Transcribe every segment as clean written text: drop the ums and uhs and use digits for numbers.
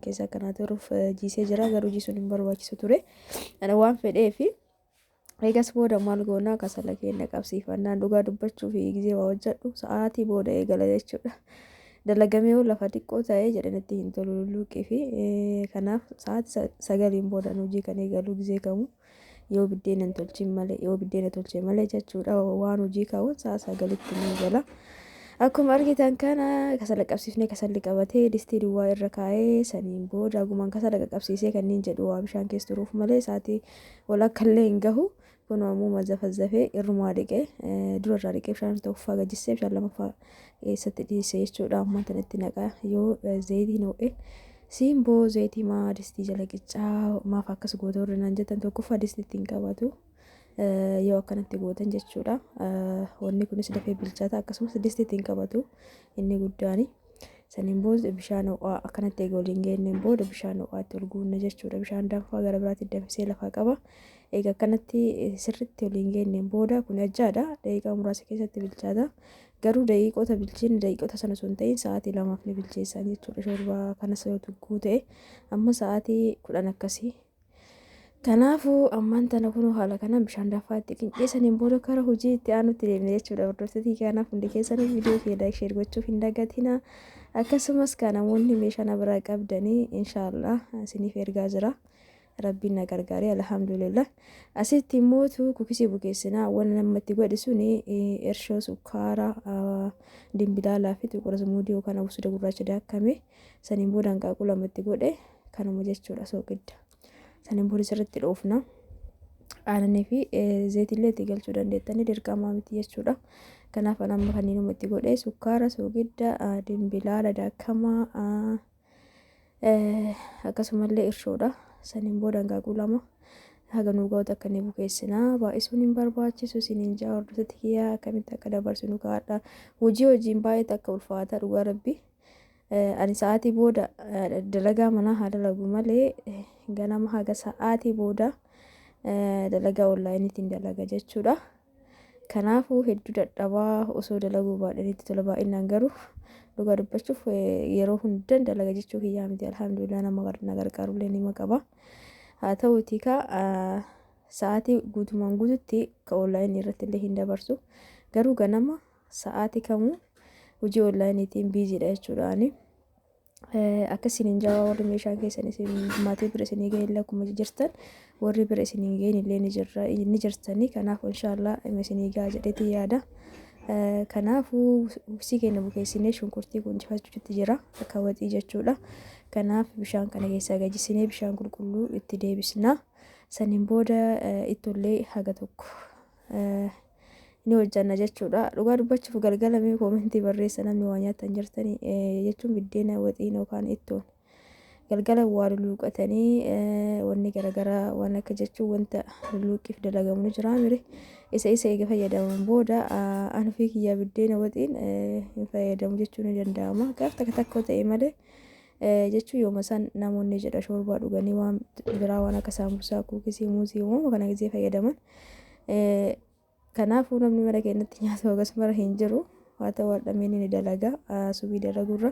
Keessa akkanaa turuuf jiisee jira, garuu jiisuun hin barbaachisu ture. Ana waan fedheefi. Eegas booda maal goonaa? Kasala keenya qabsiifannaan. Dhugaa dubbachuu fi gizee waa hojjedhu sa'aatii booda eegala jechuudha. Dalagamee yoo lafa xiqqoo ta'ee jedhanitti hin tolu lulluuqii fi kanaaf sa'aatii 9n booda hojii kan eegalu gizee kamu, yoo biddeena hin tolchin malee, yoo biddeena tolche malee jechuudha. Waan hojii kaawwan sa'a 9tti ni eegala. Akkuma argitan kana kasala qabsiifnee, kasalli qabatee distii duwwaa irra kaa'ee, saniin booda agumaan kasala qaqqabsiisee kanneen jedhu waa bishaan keessa turuuf malee sa'aatii walakkallee hin gahu. Kun ammoo mazafazafee irrumaa dhiqee, dura irraa dhiqee, bishaan tokkoffaa gajjissee bishaan lamaffaa keessatti dhiise jechuudha. Ammaan tanatti naqaa yoo zayitiin ho'e. Simboo zayitii maa distii jala qicaa, maaf akkas goota warri naan jettan, tokkoffaa distii ittiin qabatu yoo akkanatti gootan jechuudha. Wanni kunis dafee bilchaata, akkasumas distii ittiin qabatu inni guddaani. Saniin booda bishaan ho'aa akkanatti eega waliin geenneen booda bishaan ho'aatti ol guunna jechuudha. Bishaan danfaa gara biraatti danfisee lafaa qaba. Eega akkanatti sirriitti waliin geenneen booda kun ajjaadha. Daqiiqaa muraasa keessatti bilchaata. Garuu daqiiqota bilchina daqiiqota sana osoo hin ta'in sa'aatii 2f ni bilcheessan jechuudha. Shoorbaa kanas yoo tugguu ta'e amma sa'aatii 10 akkasii. Kanaafuu ammaan tana kunuu haala kanaan bishaan danfaa itti qinceessaniin booda kara hojii itti aanutti deemne jechuudha. Hordoftoota, kanaaf hundi keessanuu viidiyoo kee like, share gochuuf hin dagatina. Akkasumas kan namoonni meeshaa na biraa qabdanii inshaallah isiniif ergaa jira. Rabbiin na gargaaree, alhamdulillah. Asitti immootu kukisii bukeessinaa. Waan namatti godhe suni ershoo, sukkaara, dimbilaalaa fi tuqura sumuudii yookaan absuuda gurraacha daakame, saniin booda hanqaaquu lamatti godhe, kanuma jechuudha, sooqidda. Saniin booda sirriitti dhoofna. Aananii fi zeetillee itti galchuu dandeettanii, dirqamaa miti jechuudha. Kanaaf an amma kanneenuma itti godhe: sukkaara, soogidda, dimbilaala daakamaa, akkasumallee irshoodha. Saniin booda hanqaaquu lama haga nuu ga'utti akka inni bukeessinaa. Baay'isuun hin barbaachisu isiniin jaa. Hordoftoota kiyyaa, akkamitti akka dabarsinu kaadha. Hojii hojiin baay'ee akka ulfaata, dhugaa rabbi. Ani sa'aatii booda dalagaa manaa haa dalagu malee ganama haga sa'aatii booda dalagaa onlaayiniitiin dalaga jechuudha. Kanaafuu hedduu dadhabaa, osoo dalaguu baadhanitti tola baay'inaan, garuu dhugaa dubbachuuf yeroo hundan dalaga jechuu kiyyaa miti. Alhamdulillah, nama na gargaarullee nima qaba. Haa ta'uutii kaa sa'aatii guutumaan guututti ka onlaayinii irratti illee hin dabarsu. Garuu ganama sa'aatii kamuu hojii onlaayiniitiin busydha jechuudha ani. Akkasiin hin jawaa warri meeshaan keessan isin maatii bira isinii ga'e illee akkuma jirtan, warri bira isinii ga'in illee ni jirra ni jirtanii. Kanaaf inshaallah dhimma isinii ga'a jedheetii yaada. Kanaafuu si keenya bukeessinee shunkurtii quncifachuutti jira akka waxii jechuudha. Kanaaf bishaan kana keessaa gajisinee bishaan qulqulluu itti deebisna. Saniin booda ittollee haga tokko ni hojjanna jechuudha. Dhugaa dubbachuuf galgala mee koomentii barreessa, namni waa nyaattan jirtanii jechuun biddeena waxiin yookaan ittoon. Galgala waa luluuqatanii wanni garaagaraa waan akka jechuun wanta luluuqiif dalagamu ni jira mire. Isa eega fayyadaman booda ani fi kiyyaa biddeena waxiin hin fayyadamu jechuun ni danda'ama. Gaaf takka takka ta'e malee jechuun yooma isaan namoonni jedha shoorbaa dhuganii waan biraa waan akka saambusaa, kuukisii, muuzii uumama kana gisee fayyadaman. Kanaafuu namni mana keenyatti nyaata hagas mara hin jiru. Haa ta'u hadhameen ni dalaga subii dalagurra.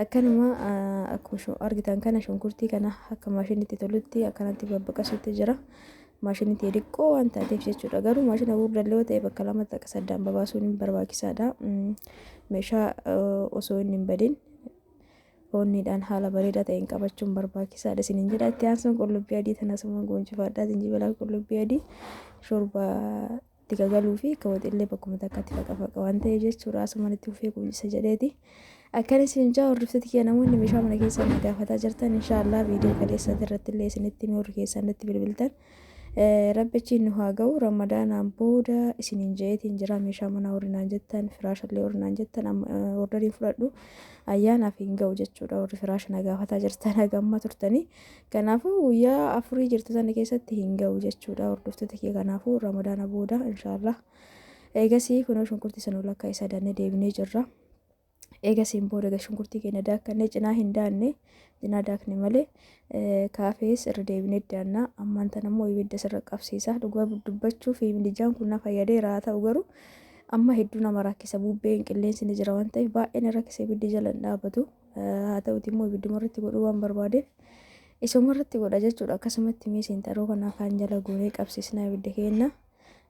Akkanuma akkuma argitan kana shunkurtii kana akka maashinitti tolutti akkanatti babbaqasutti jira. Maashinitti xiqqoo waan taateef jechuudha. Garuu maashina gurguddallee yoo ta'e bakka lamatti akka saddaan babaasuun barbaachisaadha. Meeshaa osoo inni hin badin onnidhaan haala bareedaa ta'een qabachuun barbaachisaadha isiniin jedha. Itti aansuun qullubbii adii tana asuma goonchifadhaa. Zinjibila, qullubbii adii shoorbaa itti gagaluu fi akka waxillee bakkuma takkatti faqa faqa waan ta'eef jechuudha. Asumaan itti fufee quncisa jedheeti. Akkana isin jaa. Hordoftoota kiyya, namoonni meeshaa mana keessaa na gaafataa jirtan, inshaallah viidiyoo kaleessa irratti illee isinitti warri keessan natti bilbiltan, rabbichi nu haa ga'u ramadaanaan booda isiniin je'eetiin jira. Meeshaa manaa warri naan jettan, firaashallee warri naan jettan, orderiin fudhadhu ayyaanaaf hin ga'u jechuudha. Warri firaasha na gaafataa jirtan hagamma turtanii, kanaafuu guyyaa 4 jirtu sana keessatti hin ga'u jechuudha, hordoftoota kiyya. Kanaafuu ramadaana booda inshaallah. Eegasii kunoo shunkurtii sana walakkaa isaa daannee deebinee jirra. Eegasiin booda shunkurtii keenya daakkannee cinaa hin daanne, cinaa daakne malee kaafees irra deebinee daannaa. Ammaan tana immoo ibidda sirra qabsiisa. Dhugaa dubbachuu fi midijaan kun na fayyadeera. Haa ta'u garuu amma hedduu nama rakkisa. Bubbeen qilleensi ni jira waan ta'eef baay'ee na rakkisa, ibiddi jala hin dhaabatu. Haa ta'uti immoo ibidduma irratti godhuu waan barbaadeef isuma irratti godha jechuudha. Akkasumatti mee seenxaroo kana afaan jala goonee qabsiisnaa ibidda keenya.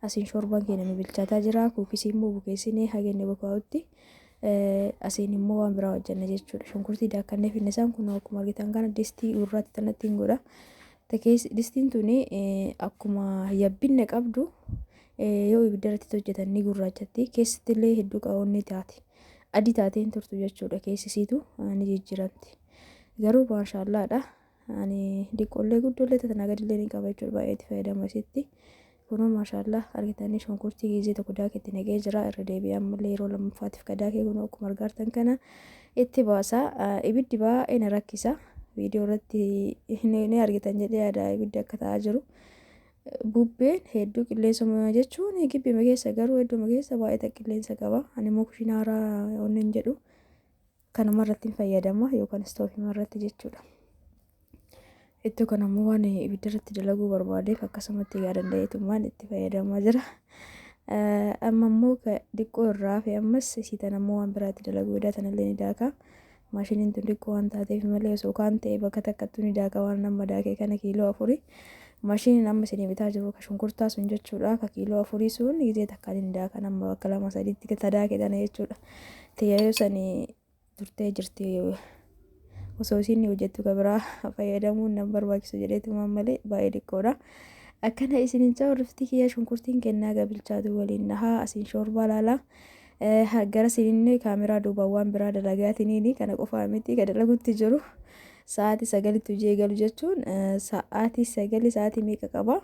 Asiin shorbaan keenya nu bilchaataa jira. Kuukisii immoo bukeessinee haga inni bukaa'utti asiin immoo waan biraa hojjenna jechuudha. Shunkurtii daakkannee finne isaan kun akkuma argitan kana distii gurraatti tanatti hin godha. Distiin tuni akkuma yabbinna qabdu yoo ibidda irratti hojjetan ni gurraachatti. Keessatti illee hedduu qaawwanni taati. Adii taatee hin turtu jechuudha. Keessisiitu ni jijjiiramti. Garuu maashaallaadha. Ani diqqoollee guddoollee tana gadillee ni qaba jechuudha. Baay'ee itti fayyadama isitti. Kunoo maashaallah argitanii shunkurtii gizee tokko daaketti naqee jira. Irra deebi'ee ammallee yeroo lammaffaatiif ka daakee kunoo akkuma argartan kana itti baasa. Ibiddi baay'ee na rakkisa. Viidiyoo irratti ni argitan jedhee yaada ibiddi akka ta'aa jiru. Bubbeen hedduu qilleensuma jechuun gibbima keessa garuu hedduma keessa baay'ee qilleensa qaba. Ani immoo kushiinaa haaraa onneen jedhu kanuma irratti hin fayyadama yookaan istoofima irratti jechuudha. Ittoo kana immoo waan ibidda irratti dalaguu barbaadeef akkasumatti egaa danda'eetummaan itti fayyadamaa jira. Amma immoo xiqqoo irraa hafe ammas isii tana immoo waan biraatti dalaguu edaa tanallee ni daaka. Maashiniin tun xiqqoo waan taateef malee osoo kaan ta'e bakka takkattuu ni daaka waan amma daakee kana kiiloo 4. Maashiniin amma isinii bitaa jiru ka shunkurtaa sun jechuudha. Ka kiiloo 4 sun gizee takkaan hin daakan amma bakka lama sadiitti tadaake tana jechuudha. Tiyaayoo sanii turtee jirti. Osoo isiin hojjettu ka biraa fayyadamuun nan barbaachisu jedheetumaan malee baay'ee xiqqoodha. Akkana isinin jaa hordofti kiyya shunkurtiin kennaa gabilchaatu waliin nahaa asiin shoorbaa laalaa. Gara isininne kaameraa duubaan waan biraa dalagaatiniini kana qofaa miti ka dalagutti jiru. Sa'aatii 9tti hojii eegalu jechuun sa'aatii 9 sa'aatii meeqa qaba?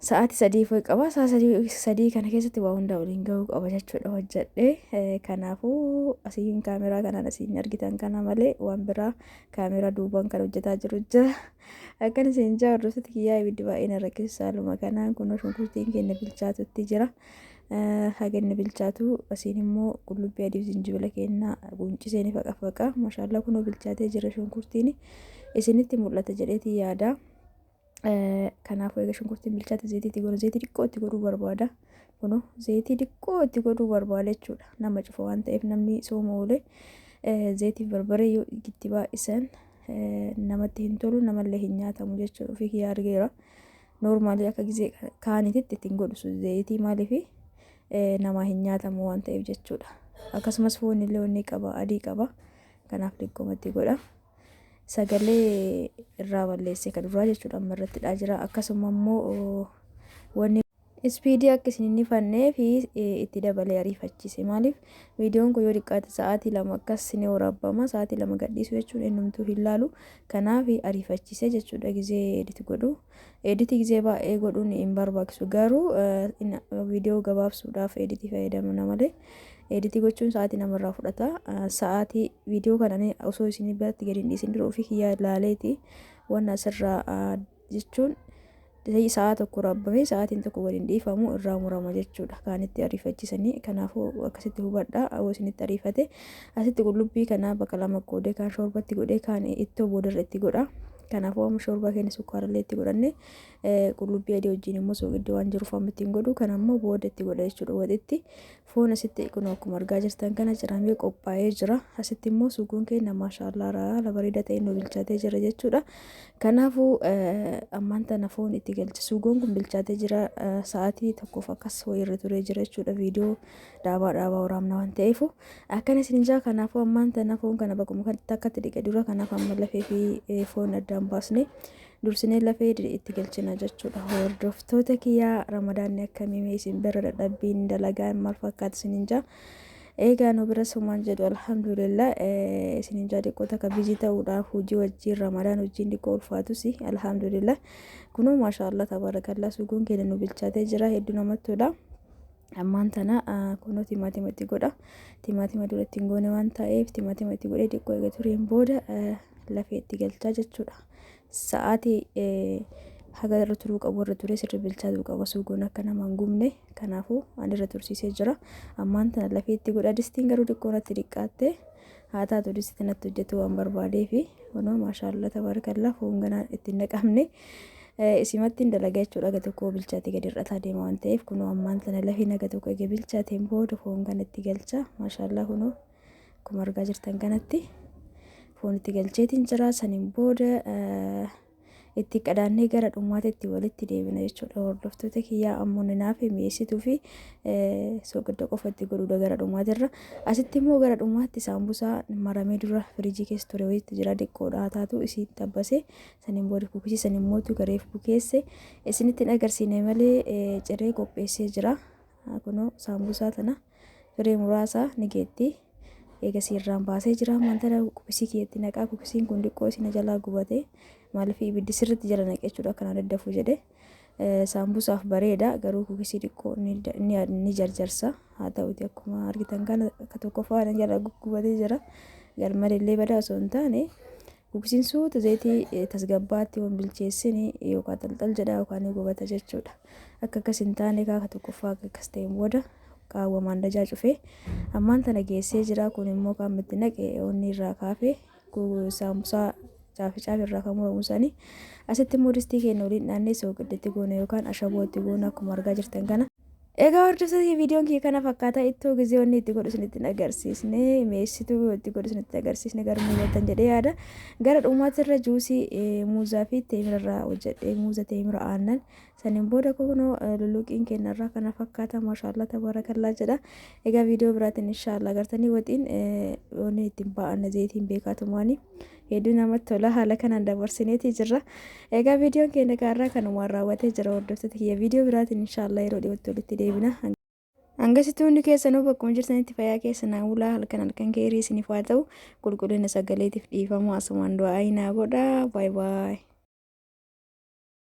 Sa'aatii 3 foyi qaba. Sa'a 3 kana keessatti waa hundaa waliin gahuu qaba jechuudha hojjedhee. Kanaafuu asiin kaameraa kanaan asiin argitan kana malee waan biraa kaameraa duubaan kan hojjetaa jiru jira. Akkan isin jaa hordoftoota kiyyaa ibiddi baay'ee na rakkisa haaluma kanaan kunoo shunkurtiin keenya bilchaatutti jira. Haga inni bilchaatu asiin immoo qullubbii adii fi zinjibila keenya quncisee ni faqafaqa. Mashaallaa kunoo bilchaatee jira shunkurtiin isinitti mul'ata jedheetii yaada. Kanaafuu egaa shunkurtiin bilchaate zayitii itti godhu zayitii xiqqoo itti godhuu barbaada. Kunoo zayitii xiqqoo itti godhuu barbaada jechuudha. Nama cufa waan ta'eef namni sooma oolee zayitii fi barbaree yoo itti baay'isan namatti hin tolu namallee hin nyaatamu jechuudha. Ofii kiyyaa argeera. Noormaalii akka gizee kaaniititti ittiin godhu zayitii maaliif namaa hin nyaatamu waan ta'eef jechuudha. Akkasumas foon illee wanni qaba adii qaba. Kanaaf xiqqoomatti godha. Sagalee irraa balleessee kan duraa jechuudha amma irratti dhaa jira. Akkasuma immoo wanni ispiidii akka isin hin ifannee fi itti dabalee ariifachiise. Maaliif viidiyoon kun yoo xiqqaate sa'aatii 2 akkas ni waraabama. Sa'aatii 2 gadhiisu jechuun eenyumtuu hin laalu. Kanaaf ariifachiise jechuudha gizee edit godhu. Editii gizee baay'ee godhuun hin barbaachisu garuu viidiyoo gabaabsuudhaaf editii fayyadamna malee editii gochuun sa'aatii namarraa fudhata. Sa'aatii viidiyoo kana osoo isin biratti gadi hin dhiisin dura ofii kiyyaa ilaaleeti waan asirraa jechuun sa'a tokko raabbamee sa'aatiin tokko gadi hin dhiifamu irraa murama jechuudha. Kaan itti ariifachiisanii kanaafuu akkasitti hubadhaa yoo isinitti ariifate asitti qullubbii kana bakka lama qoodee kaan shorbatti godhee kaan ittoo boodarra itti godha. Kanaafuu amma shorbaa keenya sukkaarallee itti godhanne qullubbii adii wajjin immoo soogiddi waan jiruuf amma ittiin godhu kana immoo booda itti godha jechuudha waxitti. Foon asitti kun akkuma argaa jirtan kana ciramee qophaa'ee jira. Asitti immoo suuquun keenya maashaallaa haala bareedaa ta'een nu bilchaatee jira jechuudha. Kanaafuu ammaan tana foon itti galcha. Suugoon kun bilchaatee jira sa'aatii tokkoof akkas wayirra turee jira jechuudha. Viidiyoo dhaabaa dhaabaa waraabna waan ta'eef akkana isin jaa. Kanaafuu ammaan tana foon kana bakkuma takkatti dhiqe dura kanaaf amma lafee fi foon addaan baasne dursinee lafee itti galchina jechuudha. Hordoftoota kiyyaa ramadaanni akkamii mee isin bira dadhabbiin dalagaan maal fakkaata isinin jaa. Egaa nu bira sumaan jedhu alhamdulillah isinin jaa xiqqoo takka bizii ta'uudhaaf hojii wajjin ramadaan wajjin xiqqoo ulfaatus alhamdulillah. Kunoo maashaallah tabaarakallaa suuquun keenya nu bilchaatee jira hedduu namatti tola. Ammaan tana kunoo timaatima itti godha. Timaatima dura ittiin goone waan ta'eef timaatima itti godhee xiqqoo eega tureen booda lafee itti galchaa jechuudha. Sa'aatii haga irra turuu qabu irra turee sirri bilchaatuu qaba suugoon akka nama hin gubne kanaafuu ani irra tursiisee jira. Ammaan tana lafee itti godha. Distiin garuu xiqqoo natti xiqqaatte haa taatu distii natti hojjetu waan barbaadeefi kunoo maashaallaa tabaarakallaa foon ganaa itti hin naqamne. Isimatti hin dalaga jechuudha aga tokko bilchaate gadi hir'ataa deema waan ta'eef kunoo ammaan tana lafeen aga tokko eega bilchaateen booda foon kana itti galcha maashaallaa kunoo Akkuma argaa jirtan kanatti foon itti galcheetiin jira. Saniin booda itti qadaannee gara dhumaatitti walitti deebina jechuudha. Hordoftoota kiyyaa ammoo ni naafe mi'eessituu fi soogidda qofa itti godhuudha gara dhumaatirra. Asitti immoo gara dhumaatti saambusaa maramee dura firiijii keessa ture wayiitu jira xiqqoodha haa taatu isii xabbase saniin booda kukisii saniin mootu gareef bukeesse isinitti hin agarsiine malee ciree qopheessee jira. Kunoo saambusaa tana firee muraasa ni geetti. Eegasii irraan baasee jira. Mantana kukisii kiyyatti naqaa. Kukisiin kun xiqqoo isin jalaa gubate. Maaliif ibiddi sirriitti jala naqe jechuudha akkanaan daddafuu jedhe. Saambusaaf bareeda garuu kukisii xiqqoo ni jarjarsa. Haa ta'uti akkuma argitan kana akka tokkoffaa jala guggubatee jira. Garmalillee badaa osoo hin taane Kukisiin suuta zayitii tasgabbaatti waan bilcheessini yookaan xalxal jedha yookaan ni gubata jechuudha. Akka akkas hin taane kaaka tokkoffaa akka akkas ta'een booda qaawwa maandajaa cufee ammaan tana geessee jira. Kun immoo kan itti naqe onni irraa kaafee saambusaa caafi caafi irraa kan muramu sani. Asitti immoo distii keenya waliin dhaannee sooqiddatti goona yookaan ashaboo itti goona akkuma argaa jirtan kana. Egaa hordoftoota viidiyoon kiyya kana fakkaata ittoo gizee wanni itti godhu isinitti hin agarsiisne mi'eessituu itti godhu isinitti agarsiisne garuu hubattan jedhee yaada. Gara dhumaatti irra juusii muuzaa fi teemira irraa hojjedhee muuza teemira aannan saniin booda kunoo lulluqiin keenya irraa kana fakkaata maashaallah tabaarakallaa jedha. Egaa viidiyoo biraatiin inshaallah gartanii waxiin wanni ittiin ba'anna zayitiin beekaatumaani. Hedduu namatti tola haala kanaan dabarsineeti jirra. Egaa viidiyoon keenya kaarraa kanumaan raawwatee jira hordoftoota kiyya viidiyoo biraatiin inshaallah yeroo dhiyootti walitti deebina. Hangasitti hundi keessanuu bakkuma jirtanitti fayyaa keessa naa bulaa halkan halkan keerii isiniif haa ta'u qulqullina sagaleetiif dhiifama asumaan du'aa naa godha baay baay.